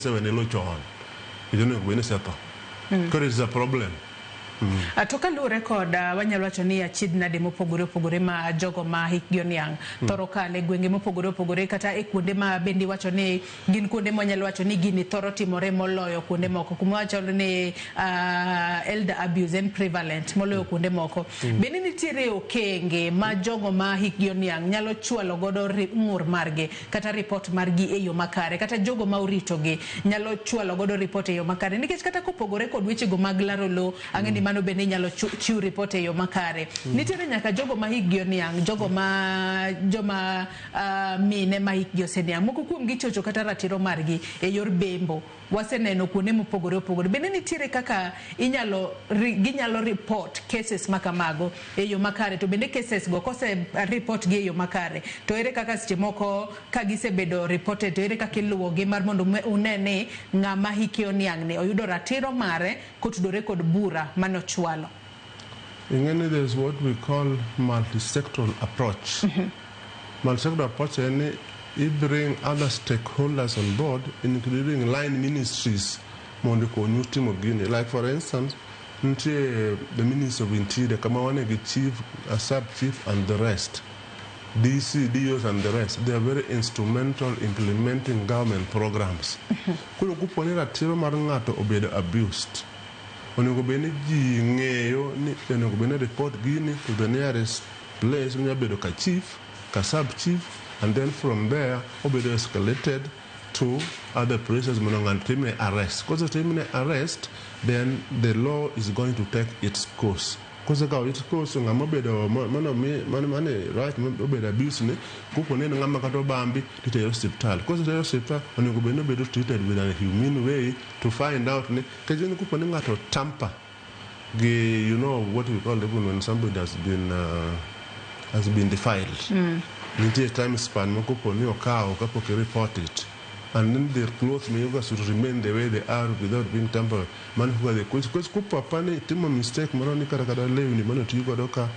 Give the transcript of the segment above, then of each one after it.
Isewene lo chon. Kendo onego bed ni isetho. Koro it's a problem. To kaluwore kod wanyalo wacho ni achiedh nade mopogore opogore ma jogo ma hikgi oniang' thoro kale e gwenge mopogore opogore kata e kuonde ma bende iwacho ni gin kuonde ma wanyalo wacho ni gini thoro timore moloyo kuonde moko kuma wacho ni elder abuse en prevalent moloyo kuonde moko. Bende nitiere okenge ma jogo ma hikgi oniang' nyalo chwalo godo ng'ur margi kata report margi e yo makare, kata jogo ma oritogi nyalo chwalo godo report e yo makare, nikech kata kopogore kod wechego mag laro lo, ang'e ni mano bende inyalo chiw report e yo makare. Nitiere nyaka jogo ma hikgi oniang', jogo ma joma mine ma hikgi oseniang', moko kuom gi chocho kata ratiro margi e yor bembo. Waseneno kuonde mopogore opogore. Bende nitiere kaka inyalo ginyalo report cases makamago e yo makare, to bende cases go kose report gi e yo makare, to ere kaka seche moko ka gisebedo reported, to ere kaka iluwo gi mar mondo une ni ng'ama hike oniang' ni oyudo ratiro mare kotudore kod bura manochwalo? Ing'e there is what we call multi-sectoral approach. Multi-sectoral approach en ni i bring other stakeholders on board, including line ministries, mondo okonyu timo gini. Like for instance, nitie the Ministry of Interior kama wane gi chief, a sub chief and the rest. DC, DOs and the rest, they are very instrumental implementing government programs. Koro kopo ni ratiro mar ng'ato obedo abused, onego bed ni ji ng'eyo ni onego bed ni report gini to the nearest place onyalo bedo ka chief, ka sub chief, and then from there obedo escalated to other places mondo ng'ato timne arrest. Kosetimne arrest, then the law is going to take its course. Kosekawo its course, ng'ama obedo mano mane right obedo abuse ni, kopo ni en ng'ama kata obambi, titere osiptal. Kosetere osiptal, onego bed ni obedo treated with a humane way to find out ni nikech en kopo ni ng'ato tamper gi, you know what we call even when somebody has been defiled, nitie time span ma kopo ni okawo kapok i report it, and then the clothes may should remain the way they are without being tampered. Mano kaka the because kopo ni timo mistake moro ni kata lewni mane oti godo ka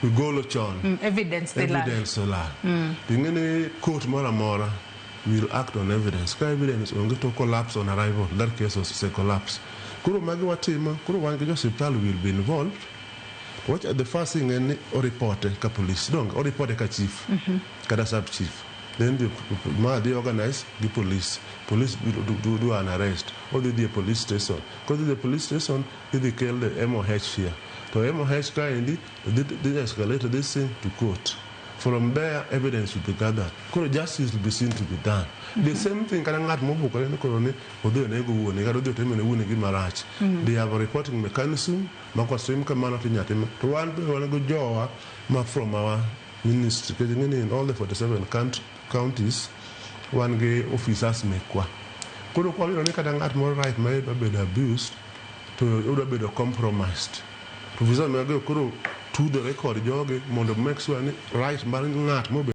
igolo chon, Evidence dhi lal. Evidence olal. Ing'e ni court moro amora will act on evidence. Ka evidence onge to collapse on arrival, that case ose collapse. Koro magi watimo. Koro wan gi jo osiptal will be involved. What the first thing en ni oripote ka police dong oripote ka chief kata sub chief, then the ma dhi organize gi police, police do an arrest, odhi dhi e police station. Kodhi dhi e police station, idhi kel the MOH here, to MOH kaendi dhi escalate this thing to court. From there evidence will be gathered. Koro justice will be seen to be done. The same thing kata ng'at mobukore ni koro ni odhi onego wuone kata odhi otimo ne wuone gima rach, they have a reporting mechanism ma kotim kamano to inyalo tim. To wan be wan gi jowa ma from our ministry, nikech ing'e ni in all the 47 counties wan gi officers mekwa. Koro kwayudo ni kata ng'at moro right ma idwa bedo abused to odwa bedo compromised, to officers mage koro tudore kod jogi mondo make sure ni right mar ng'at mobedo